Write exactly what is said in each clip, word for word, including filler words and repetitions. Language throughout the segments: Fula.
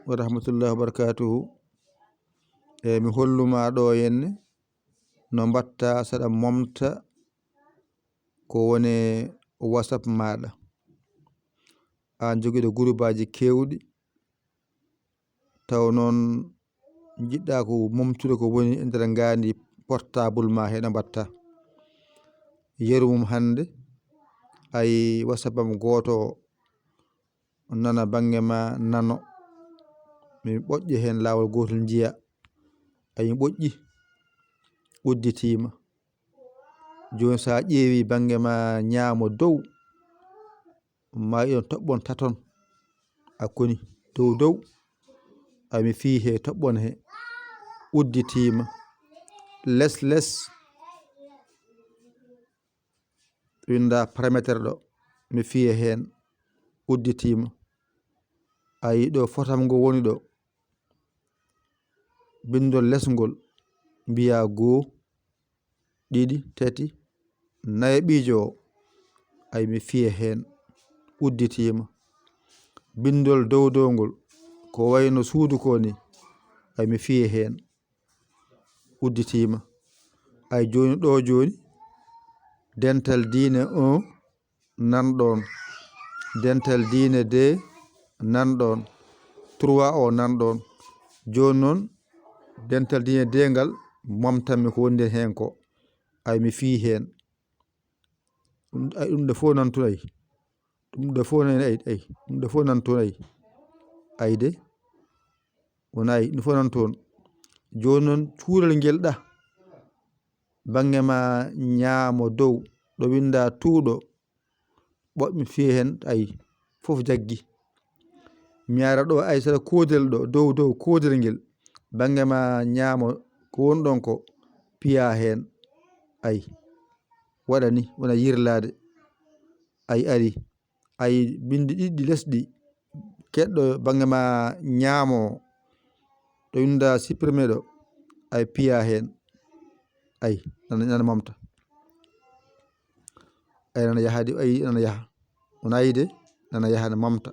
Wa rahmatullahi wa barakatuhu. E mi holluma ɗo henne no mbatta saɗa momta ko wone WhatsApp maɗa. An jogiɗo gurubaji kewɗi, taw noon jiɗɗa ko momtude ko woni e nder ngaandi portable ma, heɗa mbatta yeru mum hannde. Ay, WhatsApp am gooto o nana bannge ma nano, mi ɓoƴƴa heen laawol gootol njiya. Ay, mi ɓoƴƴi, udditiima. Jooni so a ƴeewi bannge ma ñaamo dow, ma yiɗon toɓɓon taton, a koni dow dow, a mi fii he toɓɓon he, udditiima. Les les, winda parameter ɗo, mi fiya heen, udditiima. Ayi, ɗo fotam ngo woni ɗo, binndol lesngol, mbiya goo, ɗiɗi, tati, nayaɓiijo o, ay, mi fiya heen, udditiima. Binndol dow dow ngol, ko wayno suudu ko ni, ay, mi fiya heen, udditiima. Ay, jooni ɗo jooni, dental diine un, nan ɗon. Dental diine deux, nan ɗon. Trois o, nan ɗon. Jooni noon, dental diine deux ngal, momtanmi ko wonde heen ko. Ay, mi fii heen. Ɗum, ay, ɗum ɗo fof nan toon, ay. Ɗum ɗo fof nan, ay, ay. Ɗum ɗo fof nan toon, ay. Ay de. Wona, ay, ɗum fof nan toon. Jooni noon, cuurel ngel ɗa. Bannge ma ñaamo dow, ɗo winnda tuuɗo. Ɓoɗmi fiya heen, ay, fof jaggi. Mi ara ɗo, ay, sara koodel ɗo, dow, dow koodel ngel. Bannge ma ñaamo ko woni ɗon ko, piya heen. Ay, waɗa ni, wona yirlaade. Ay, ari. Ay, binndi ɗiɗi lesɗi. Keɗɗo bannge ma ñaamo, ɗo winnda supprimer ɗo. Ay, piya heen. Ay, nana, nana momta. Ay, nana yaha de, ay, nana yaha. Wona yiide, nana yaha, nana momta.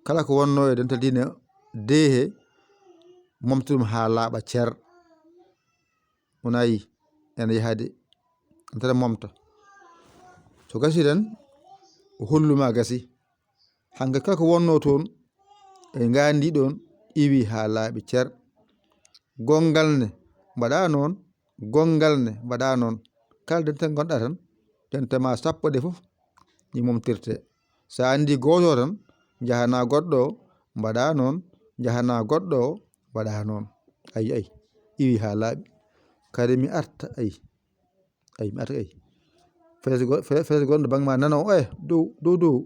Kala ko wonno e dental diine deux he, momta ɗum haa laaɓa cer. Wona yi, ene yaha de. Nana momta. So gasi tan, o holluma gasi. Hannga kala ko wonno toon, e ngaandi ɗon, iwi haa laaɓi cer. Gonngal ne, mbaɗa noon, gonngal ne, mbaɗa noon. Kala dental ngonɗa tan, dental ma sappo ɗe fof, ni momtirte. So a anndi gooto tan, njahana goɗɗo o, mbaɗa noon, njahana goɗɗo o, mbaɗa noon. Ay, ay, iwi haa laaɓi. Kadi mi arta, ay. Ay, mi arta, ay. Fees go-, fe-, fees gonɗo bannge ma nano o, eh, dow, dow, dow.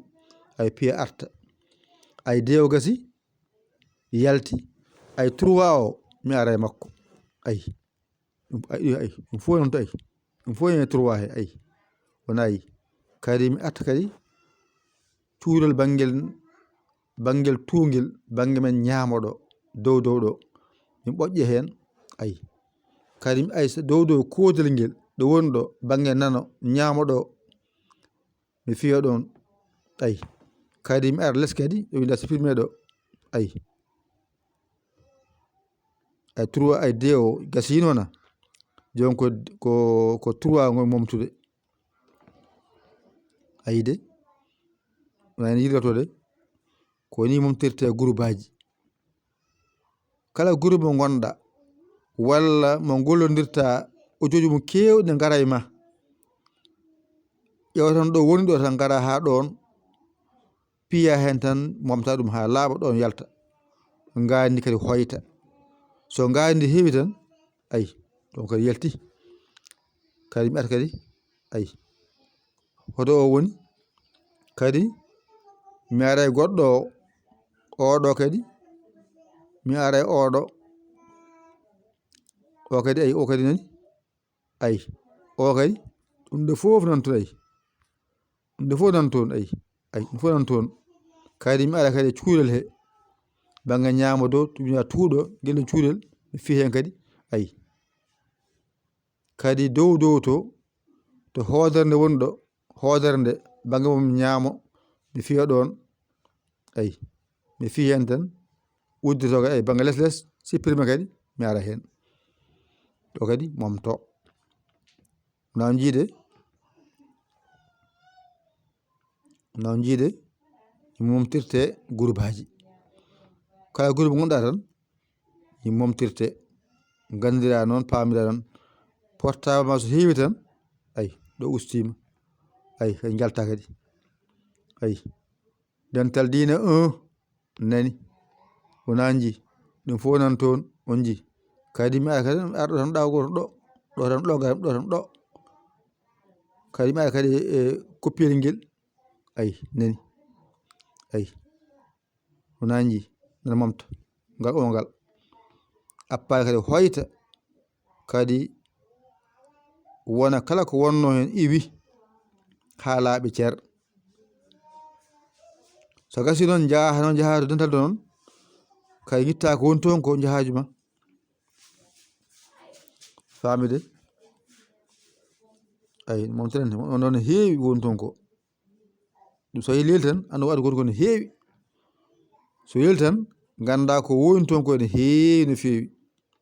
Ay, piya arta. Ay, deux o gasi, yalti. Ay, trois o, mi ara e makko. Ay. Ɗum, ay, ay, ɗum fof noon to, ay. Ɗum fof ne trois he, ay. Wona, ay. Kadi mi arta kadi. Cuurel banngel, banngel tuungel, bannge men ñaamo ɗo, dow dow ɗo. Mi ɓoƴƴa heen, ay. Kadi mi aysa dow dow koodel ngel, ɗo woni ɗo, bannge nano, ñaamo ɗo. Mi fiya ɗon, ay. Kadi mi ara les kadi, ɗo winda supprimer ɗo, ay. Ay, trois, ay, deux o, gasiino na. Jooni ko, ko, ko trois ngol momtude. Ayi de. Wona en yirloto de. Ko ni momtirte gurubaji. Kala groupe mo ngonɗa, walla mo gollondirta, o jooji mum keewɗi ne ngara e ma. Ƴeewa tan ɗo woni ɗo tan ngara haa ɗoon. Piya heen tan, momta ɗum haa laaɓa ɗoon yalta. Ngaandi kadi hoyta. So ngaandi heewi tan, ay, ɗoon kadi yalti. Kadi mi arta kadi, ay. Hoto o woni? Kadi mi ara e goɗɗo o, oɗo kadi, mi ara e oɗo. O kadi, ay, o kadi nani? Ay, o kadi, ɗum ɗo fof nan toon, ay. Ɗum ɗo fof nan toon, ay. Ay, ɗum fof nan toon. Kadi mi ara kadi e cuurel he. Bannge ñaamo dow, tubina tuuɗo, ngel ɗon cuurel, mi fii heen kadi, ay. Kadi dow dow to, to hoodere nde woni ɗo, hoodere nde, bannge mum ñaamo, mi fiya ɗoon, ay. Mi fii heen tan, uddirto kadi e bannge les les, sippirma kadi, mi ara heen. Ɗo kadi momto. Wona on jiide, wona on jiide, momtirte gurubaaji. Kala gurubu ngonɗa tan, momtirte. Ganndira noon, paamira noon. Portable ma so heewi tan, ay, ɗo ustiima. Ay, kay njalta kadi. Ay, dental diine un, nani. Wona nji. Ɗum fof nan toon, on nji. Kadi mi ara kadi, arɗo tan ɗaw goto ɗo. Ɗo tan ɗo, garam ɗo tan ɗo. Kadi mi ara kadi e koppiyel ngel. Ay, nani. Ay. Wona nji, nana momta. Ngal o ngal. Appaali kadi hoyta. Kadi wona kala ko wonno heen iwi haa laaɓi cer. So gasi noon njaha, noon njaha to dental to noon. Kay ngitta ko woni toon ko njahaaju ma. Faamide? Ay, momteren, on noon heewi woni toon ko. Ɗum so yeli tan, andu waɗi goto ko no heewi. So yeli tan, ngannda ko woni toon ko ene heewi no feewi.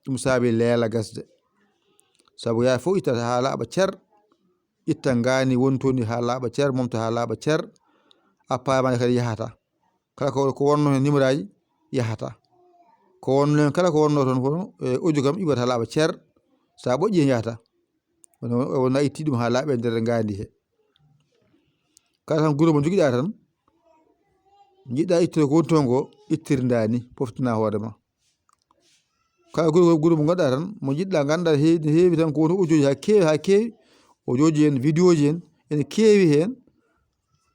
Ɗum saabi leela gasde. Sabu yaa fof ittata haa laaɓa cer, itta ngaani woni toon ndi haa laaɓa cer, momta haa laaɓa cer, appaama kadi yahata. Kala ko, ko wonno heen numeraaji yahata. Ko wonno heen, kala ko wonno toon kono, e audio kam iwata haa laaɓa cer, so a ɓoƴƴi heen yahata. Wona, wona itti ɗum haa laaɓa e nder ngaandi he. Kala tan groupe mo njogiɗa tan, njiɗɗa ittude ko woni toon ko, ittirnda ni, poftina hoore ma. Kala groupe, groupe mo ngonɗa tan, mo njiɗɗa ngannda he-, ne heewi tan ko woni audio ji haa keewi, haa keewi, audio ji en, vidéo ji en, ene keewi heen,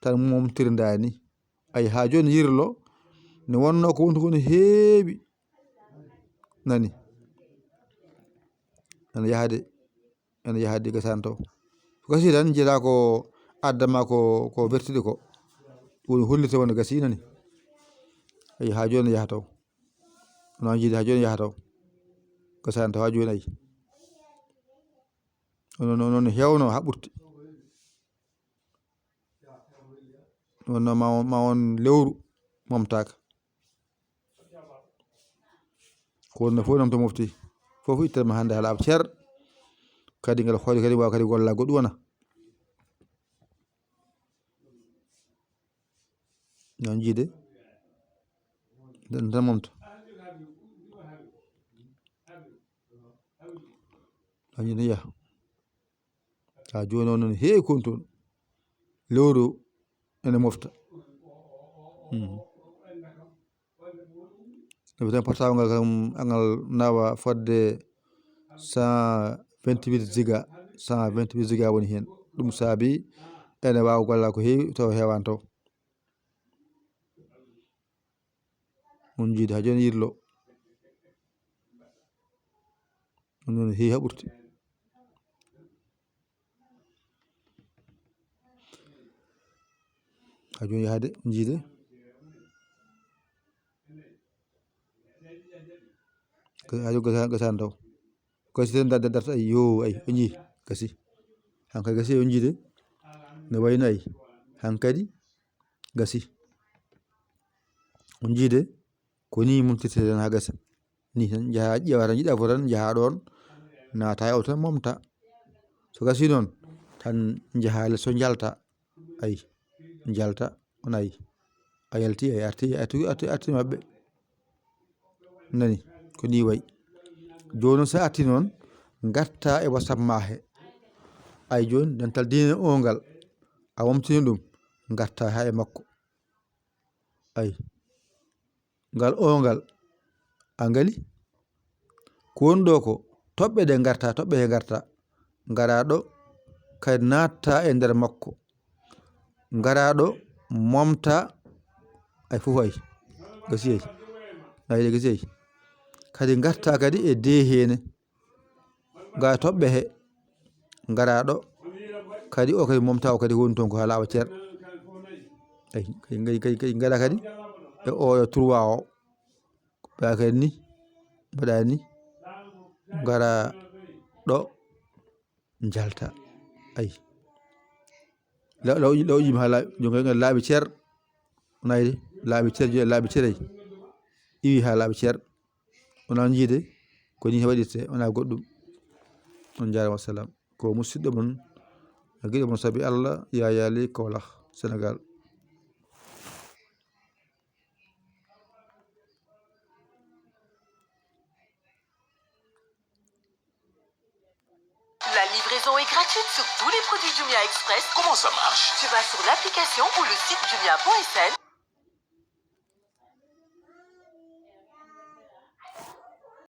tan momtirnda ni. Ay, haa jooni yirlo, ne wonno ko woni toon ko ne heewi. Nani? Nana yahade. Ene yaha de gasani taw. Ko gasi tan, njiɗa ko adda ma ko, ko wertude ko. Ɗum woni hollirta wonde gasi nani. Ayi, haa jooni yaha taw. Wona njiɗi haa jooni yaha taw. Gasani taw haa jooni ayi. Ono noon, noon hewno haɓɓurte. Wonno ma on, ma on lewru momtaaka. Ko wonno fof noon to mofti. Fof ittanma hannde haa laaɓa cer. Kadi ngal hoyde kadi waawa kadi golla goɗɗum wona. Noon jiide. Nden tan momta. Noon jiide yaha. Haa jooni o noon heewi kon toon. Lewru ene mofta. Mhm. Ɓe tan portable ngal kam, angal nawa fodde cent vingt-huit giga, cent vingt-huit giga woni heen. Ɗum saabi ene waawa golla ko heewi taw heewaani taw. On jiidi haa jooni yirlo. On noon heewi haɓurti. Haa jooni yahde jiide. Haa jooni gasa-, gasani taw. Gasi tan da-, da-, darta ay, yo, ay, o njii, gasi. Hankadi gasi, o njii de. No wayno ay. Hankadi gasi. O njii de, ko ni mum tirteten haa gasa. Ni tan njaha ƴeewa tan, njiɗa fof tan, njaha ɗoon, naata e oto tan, momta. So gasi noon, tan njaha les o njalta. Ay, njalta, on ay. A yalti, ay, arti, arti, arti, arti maɓɓe. Nani, ko ni wayi. Jooni noon, so arti noon, ngarta e WhatsApp ma he. Ay, jooni, dental diine o ngal, a womtini ɗum, ngarta haa e makko. Ay. Ngal o ngal, a ngali? Ko woni ɗo ko, toɓɓe ɗe ngarta, toɓɓe he ngarta. Ngara ɗo, kadi naatta e nder makko. Ngara ɗo, momta, ay fof ay. Gasi ay. Ay, ɗe gasi ay. Kadi ngarta kadi e deeheene. Ga toɓɓe he. Ngara ɗo. Kadi o kadi momta o kadi woni toon ko haa laaɓa cer. Ay, kadi, kadi, kadi, kadi ngara kadi e o, e trois o. Mbaɗa kadi ni, mbaɗa ni, ngara ɗo, njalta. Ay. Law, law, law, yim haa laaɓi, jonka ngal laaɓi cer. Nayde, laaɓi cer, je-, laaɓi cer ay. iwi ha laaɓi ceer. Wona jiide ko ni waɗirte, wona goɗɗum. On jaarama, wassalam. Ko musidɗo mon, giɗo mon sabi Allah, Yaya Ly, Kaolack, Sénégal. La livraison est gratuite sur tous les produits Jumia Express. Comment ça marche ? Tu vas sur l'application ou le site jumia point S N.